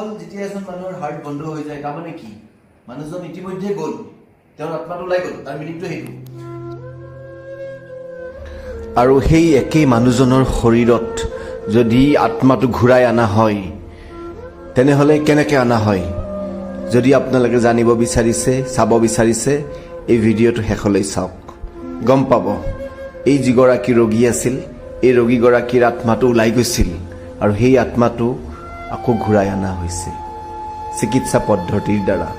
যেতিয়া এজন মানুহৰ হাৰ্ট বন্ধ হৈ যায়, তাৰমানে কি? মানুহজন ইতিমধ্যে গ'ল, তেওঁৰ আত্মাটো ওলাই গ'ল, তাৰ মিনিংটো সেইটো। আৰু সেই একেই মানুহজনৰ শৰীৰত যদি আত্মাটো ঘূৰাই অনা হয়, তেনেহ'লে কেনেকৈ অনা হয়? যদি আপোনালোকে জানিব বিচাৰিছে, চাব বিচাৰিছে, এই ভিডিঅ'টো শেষলৈ চাওক, গম পাব। এই যিগৰাকী ৰোগী আছিল, এই ৰোগীগৰাকীৰ আত্মাটো ওলাই গৈছিল আৰু সেই আত্মাটো আকৌ ঘূৰাই অনা হৈছে চিকিৎসা পদ্ধতিৰ দ্বাৰা।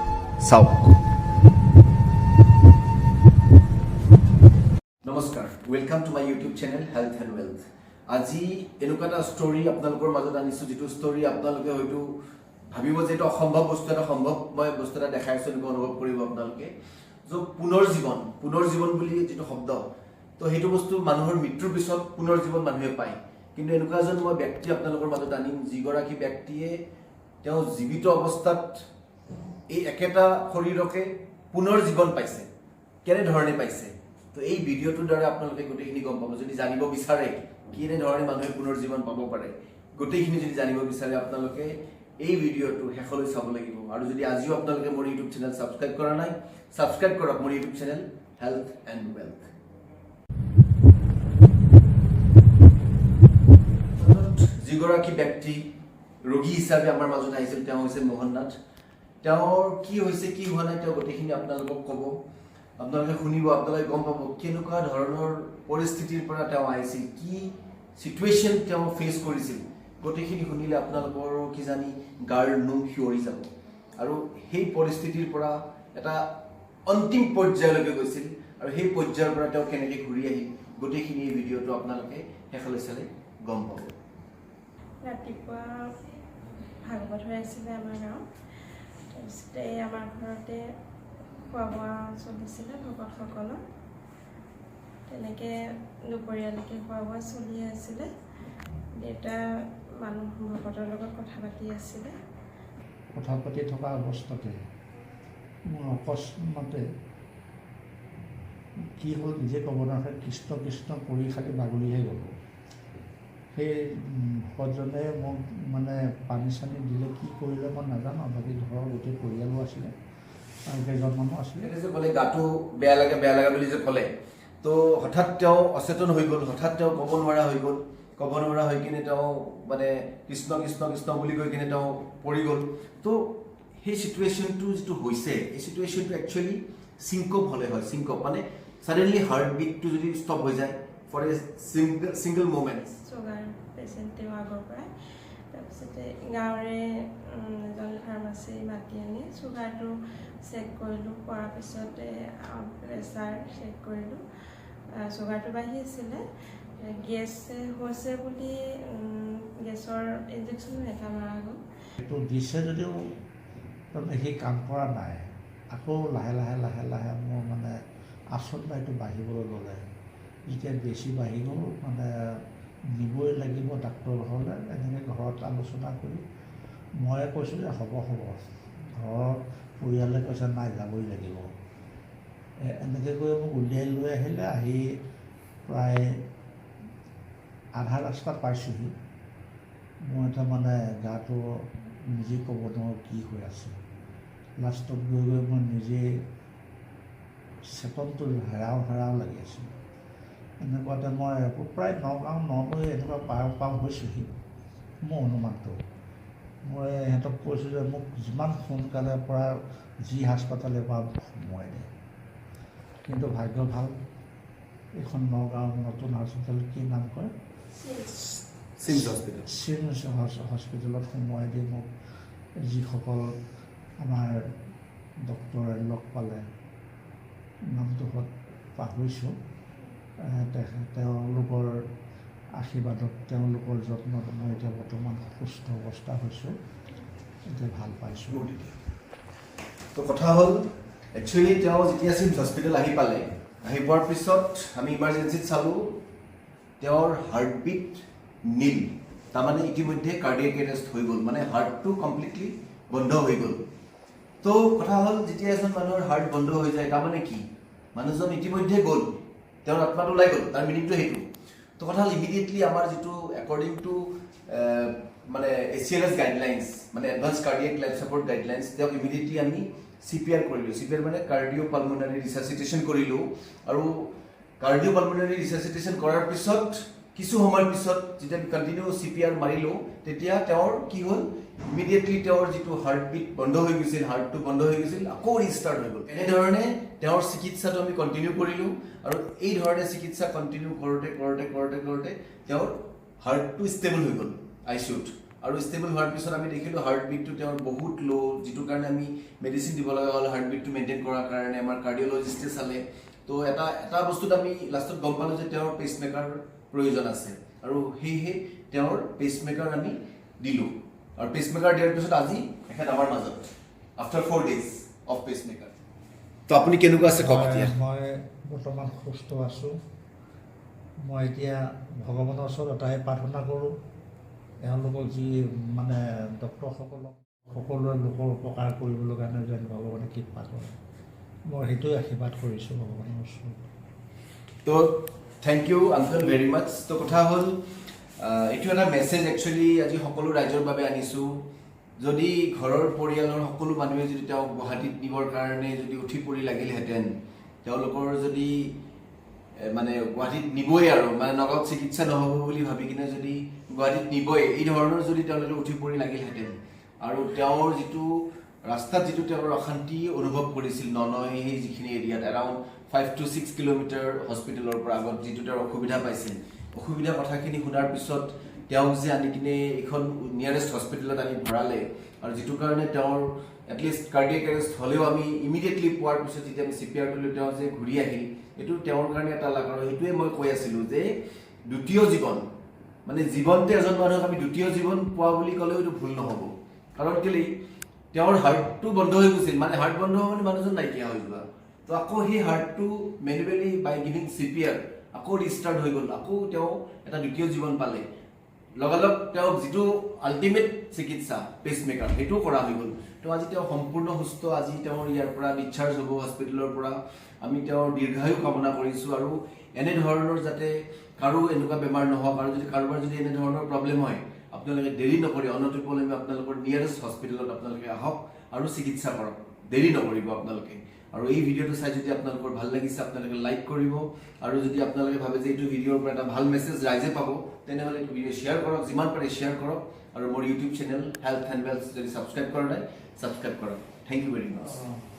চাওক। নমস্কাৰ, welcome to my YouTube channel Health and Wealth। আজি এনেকুৱা এটা ষ্টৰী আপোনালোকৰ মাজত আনিছোঁ, যিটো ষ্টৰী আপোনালোকে হয়তো ভাবিব যে এইটো অসম্ভৱ বস্তু এটা সম্ভৱ মই বস্তু এটা দেখাই আছোঁ, এনেকুৱা অনুভৱ কৰিব আপোনালোকে। য' পুনৰ জীৱন, পুনৰ জীৱন বুলি যিটো শব্দ, তো সেইটো বস্তু মানুহৰ মৃত্যুৰ পিছত পুনৰ জীৱন মানুহে পায়। কিন্তু এনেকুৱা এজন মই ব্যক্তি আপোনালোকৰ মাজত আনিম, যিগৰাকী ব্যক্তিয়ে তেওঁ জীৱিত অৱস্থাত এই একেটা শৰীৰকে পুনৰ জীৱন পাইছে। কেনেধৰণে পাইছে, তো এই ভিডিঅ'টোৰ দ্বাৰা আপোনালোকে গোটেইখিনি গম পাব। যদি জানিব বিচাৰে কেনেধৰণে মানুহে পুনৰ জীৱন পাব পাৰে, গোটেইখিনি যদি জানিব বিচাৰে, আপোনালোকে এই ভিডিঅ'টো শেষলৈ চাব লাগিব। আৰু যদি আজিও আপোনালোকে মোৰ ইউটিউব চেনেল ছাবস্ক্ৰাইব কৰা নাই, ছাবস্ক্ৰাইব কৰক মোৰ YouTube channel health and wealth. যিগৰাকী ব্যক্তি ৰোগী হিচাপে আমাৰ মাজত আহিছিল, তেওঁ হৈছে মোহন নাথ। তেওঁৰ কি হৈছে, কি হোৱা নাই, তেওঁ গোটেইখিনি আপোনালোকক ক'ব। আপোনালোকে শুনিব, আপোনালোকে গম পাব কেনেকুৱা ধৰণৰ পৰিস্থিতিৰ পৰা তেওঁ আহিছিল, কি চিটুৱেশ্যন তেওঁ ফেচ কৰিছিল। গোটেইখিনি শুনিলে আপোনালোকৰো কিজানি গাৰ নোম শিয়ৰি যাব। আৰু সেই পৰিস্থিতিৰ পৰা এটা অন্তিম পৰ্যায়লৈকে গৈছিল আৰু সেই পৰ্যায়ৰ পৰা তেওঁ কেনেকৈ ঘূৰি আহিল, গোটেইখিনি এই ভিডিঅ'টো আপোনালোকে শেষলৈ চালে গম পাব। ৰাতিপুৱা ভাগৱত হৈ আছিলে আমাৰ গাঁৱত। তাৰপিছতে এই আমাৰ ঘৰতে খোৱা বোৱা চলিছিলে ভকতসকলৰ। তেনেকৈ দুপৰীয়ালৈকে খোৱা বোৱা চলি আছিলে। দেউতা মানুহ ভকতৰ লগত কথা পাতি আছিলে। কথা পাতি থকা অৱস্থাতে মোৰ অকস্মাতে কি হ'ল নিজে ক'ব নোৱাৰে, কৃষ্ণ কৃষ্ণ কৰি খালি বাগৰিহে গ'লোঁ। সেই ভকতজনে মোক মানে পানী চানী দিলে, কি কৰিলে মই নাজানো। বাকী ঘৰৰ গোটেই পৰিয়ালো আছিলে আৰু কেইজনমানো আছিলে। যে ক'লে গাটো বেয়া লাগে, বেয়া লাগে বুলি যে ক'লে, তো হঠাৎ তেওঁ অচেতন হৈ গ'ল, হঠাৎ তেওঁ ক'ব নোৱাৰা হৈ গ'ল। ক'ব নোৱাৰা হৈ কিনে তেওঁ মানে কৃষ্ণ কৃষ্ণ কৃষ্ণ বুলি কৈ কিনে তেওঁ পৰি গ'ল। তো সেই চিটুৱেশ্যনটো যিটো হৈছে, এই চিটুৱেশ্যনটো একচুৱেলি চিংকপ হ'লে হয়। চিংকপ মানে ছাডেনলি হাৰ্ট বিটটো যদি ষ্টপ হৈ যায় for a single moment. Sugar patient তেওঁ আগৰ পৰাই। তাৰপিছতে গাঁৱৰে এজন ফাৰ্মাচী মাতি আনি চুগাৰটো চেক কৰিলোঁ। কৰাৰ পিছতে প্ৰেছাৰ চেক কৰিলোঁ, চুগাৰটো বাঢ়ি আছিলে। গেছ হৈছে বুলি গেছৰ ইনজেকশ্যনো এটা মৰা গ'ল। সেইটো দিছে যদিও তাৰমানে সি কাম কৰা নাই। আকৌ লাহে লাহে লাহে লাহে মোৰ মানে আচলতাইটো বাঢ়িবলৈ ল'লে। যেতিয়া বেছি বাঢ়ি গ'ল, মানে নিবই লাগিব ডাক্তৰৰ ঘৰলৈ, এনেকৈ ঘৰত আলোচনা কৰি মই কৈছোঁ যে হ'ব হ'ব, ঘৰৰ পৰিয়ালে কৈছে নাই, যাবই লাগিব। এনেকৈ কৈ মোক উলিয়াই লৈ আহিলে। আহি প্ৰায় আধা ৰাস্তাত পাইছোঁহি, মোৰ এটা মানে গাটো নিজে ক'ব নোৱাৰোঁ কি হৈ আছে। লাষ্টত গৈ গৈ মই নিজে চেতনটো হেৰাও হেৰাও লাগি আছিল। এনেকুৱাতে মই প্ৰায় নগাঁও, ননৈ এনেকুৱা পাৰ পাৰ হৈছোঁহি মোৰ অনুমানটো। মই সিহঁতক কৈছোঁ যে মোক যিমান সোনকালে পৰা যি হাস্পাতালে পৰা মোক সোমোৱাই দে। কিন্তু ভাগ্য ভাল, এইখন নগাঁৱৰ নতুন হাস্পাতাল, কি নাম কয়? Seems hospital. চিমছ হস্পিটেলত সোমোৱাই দি মোক যিসকল আমাৰ ডক্টৰে লগ পালে, নামটো পাহৰিছোঁ, তেওঁলোকৰ আশীৰ্বাদত, তেওঁলোকৰ যত্নত মই এতিয়া বৰ্তমান সুস্থ অৱস্থা হৈছোঁ, এতিয়া ভাল পাইছোঁ। তো কথা হ'ল, একচুৱেলি তেওঁ যেতিয়া চিমছ হস্পিটেল আহি পালে, আহি পোৱাৰ পিছত আমি ইমাৰ্জেঞ্চিত চালোঁ, তেওঁৰ হাৰ্টবিট নীল। তাৰমানে ইতিমধ্যে কাৰ্ডিয়েক এৰেষ্ট হৈ গ'ল, মানে হাৰ্টটো কমপ্লিটলি বন্ধ হৈ গ'ল। তো কথা হ'ল, যেতিয়া এজন মানুহৰ হাৰ্ট বন্ধ হৈ যায়, তাৰমানে কি? মানুহজন ইতিমধ্যে গ'ল, তেওঁৰ আত্মাটো ওলাই গ'ল, তাৰ মিনিংটো সেইটো। তো কথা হ'ল, ইমিডিয়েটলি আমাৰ যিটো একৰ্ডিং টু মানে এচিএলএছ গাইডলাইনছ, মানে advance cardiac life support guidelines, তেওঁক ইমিডিয়েটলি আমি চিপিআৰ কৰিলোঁ। চিপিআৰ মানে কাৰ্ডিঅ' পালমোনাৰী ৰিচাচিটেশ্যন কৰিলোঁ। আৰু কাৰ্ডিঅ' পালমোনাৰী ৰিচাচিটেশ্যন কৰাৰ পিছত কিছু সময়ৰ পিছত যেতিয়া আমি কণ্টিনিউ চিপিআৰ মাৰিলোঁ, তেতিয়া তেওঁৰ কি হ'ল, ইমিডিয়েটলি তেওঁৰ যিটো হাৰ্টবিট বন্ধ হৈ গৈছিল, হাৰ্টটো বন্ধ হৈ গৈছিল, আকৌ ৰিষ্টাৰ্ট হৈ গ'ল। এনেধৰণে তেওঁৰ চিকিৎসাটো আমি কণ্টিনিউ কৰিলোঁ আৰু এই ধৰণে চিকিৎসা কণ্টিনিউ কৰোঁতে কৰোঁতে কৰোঁতে কৰোঁতে তেওঁৰ হাৰ্টটো ষ্টেবল হৈ গ'ল আইচিইউত। আৰু ষ্টেবল হোৱাৰ পিছত আমি দেখিলোঁ হাৰ্টবিটটো তেওঁৰ বহুত ল', যিটো কাৰণে আমি মেডিচিন দিব লগা হ'ল হাৰ্টবিটটো মেইনটেইন কৰাৰ কাৰণে। আমাৰ কাৰ্ডিঅ'লজিষ্টে চালে। তো এটা এটা বস্তুত আমি লাষ্টত গম পালোঁ যে তেওঁৰ পেচমেকাৰ প্ৰয়োজন আছে আৰু সেয়েহে তেওঁৰ পেচমেকাৰ আমি দিলোঁ। আৰু পেচমেকাৰ দিয়াৰ পিছত আজি এখেত আমাৰ মাজত after 4 days of pacemaker। তো আপুনি কেনেকুৱা আছে কওক এতিয়া? মই বৰ্তমান সুস্থ আছোঁ। মই এতিয়া ভগৱানৰ ওচৰত এটাই প্ৰাৰ্থনা কৰোঁ, এওঁলোকক যি মানে ডক্তৰসকলক সকলোৱে লোকৰ উপকাৰ কৰিবলৈ কাৰণে যেন ভগৱানে কৃপা কৰে। মই সেইটোৱে আশীৰ্বাদ কৰিছোঁ ভগৱানৰ ওচৰত। তো thank you uncle very much। তো কথা হ'ল, এইটো এটা মেছেজ একচুৱেলি আজি সকলো ৰাইজৰ বাবে আনিছোঁ। যদি ঘৰৰ পৰিয়ালৰ সকলো মানুহে যদি তেওঁক গুৱাহাটীত নিবৰ কাৰণে যদি উঠি পৰি লাগিলহেঁতেন, তেওঁলোকৰ যদি মানে গুৱাহাটীত নিবই আৰু মানে নগাঁৱত চিকিৎসা নহ'ব বুলি ভাবি কিনে যদি গুৱাহাটীত নিবই, এই ধৰণৰ যদি তেওঁলোকে উঠি পৰি লাগিলহেঁতেন আৰু তেওঁৰ যিটো ৰাস্তাত যিটো তেওঁৰ অশান্তি অনুভৱ কৰিছিল ননৈ সেই যিখিনি এৰিয়াত around 5 to 6 kilometer হস্পিটেলৰ পৰা আগত যিটো তেওঁৰ অসুবিধা পাইছিল, অসুবিধা কথাখিনি শুনাৰ পিছত তেওঁক যে আনি কিনে এইখন নিয়াৰেষ্ট হস্পিটেলত আনি ভৰালে আৰু যিটো কাৰণে তেওঁৰ এটলিষ্ট কাৰ্ডিয়েক এৰেষ্ট হ'লেও আমি ইমিডিয়েটলি পোৱাৰ পিছত যেতিয়া আমি চিপিআৰ কৰিলোঁ, তেওঁ যে ঘূৰি আহিল, এইটো তেওঁৰ কাৰণে এটা লাক। আৰু সেইটোৱে মই কৈ আছিলোঁ যে দ্বিতীয় জীৱন মানে জীৱনতে এজন মানুহক আমি দ্বিতীয় জীৱন পোৱা বুলি ক'লেও এইটো ভুল নহ'ব। কাৰণ কেলেই তেওঁৰ হাৰ্টটো বন্ধ হৈ গৈছিল, মানে হাৰ্ট বন্ধ হোৱা মানে মানুহজন নাইকিয়া হৈ যোৱা। তো আকৌ সেই হাৰ্টটো মেনুৱেলি বাই গিভিং চিপিআৰ আকৌ ৰিষ্টাৰ্ট হৈ গ'ল, আকৌ তেওঁ এটা দ্বিতীয় জীৱন পালে। লগালগ তেওঁক যিটো আল্টিমেট চিকিৎসা পেচমেকাৰ, সেইটোও কৰা হৈ গ'ল। তো আজি তেওঁ সম্পূৰ্ণ সুস্থ। আজি তেওঁৰ ইয়াৰ পৰা ডিছচাৰ্জ হ'ব হস্পিটেলৰ পৰা। আমি তেওঁৰ দীৰ্ঘায়ু কামনা কৰিছোঁ আৰু এনেধৰণৰ যাতে কাৰো এনেকুৱা বেমাৰ নহওক। আৰু যদি কাৰোবাৰ যদি এনেধৰণৰ প্ৰব্লেম হয়, আপোনালোকে দেৰি নকৰি অনতিপলমে আপোনালোকৰ নিয়াৰেষ্ট হস্পিটেলত আপোনালোকে আহক আৰু চিকিৎসা কৰক, দেৰি নকৰিব আপোনালোকে। আৰু এই ভিডিঅ'টো চাই যদি আপোনালোকৰ ভাল লাগিছে, আপোনালোকে লাইক কৰিব। আৰু যদি আপোনালোকে ভাবে যে এইটো ভিডিঅ'ৰ পৰা এটা ভাল মেছেজ ৰাইজে পাব, তেনেহ'লে এইটো ভিডিঅ' শ্বেয়াৰ কৰক, যিমান পাৰে শ্বেয়াৰ কৰক। আৰু মোৰ YouTube channel health and wealth যদি ছাবস্ক্ৰাইব কৰা নাই, ছাবস্ক্ৰাইব কৰক। Thank you very much। অঁ।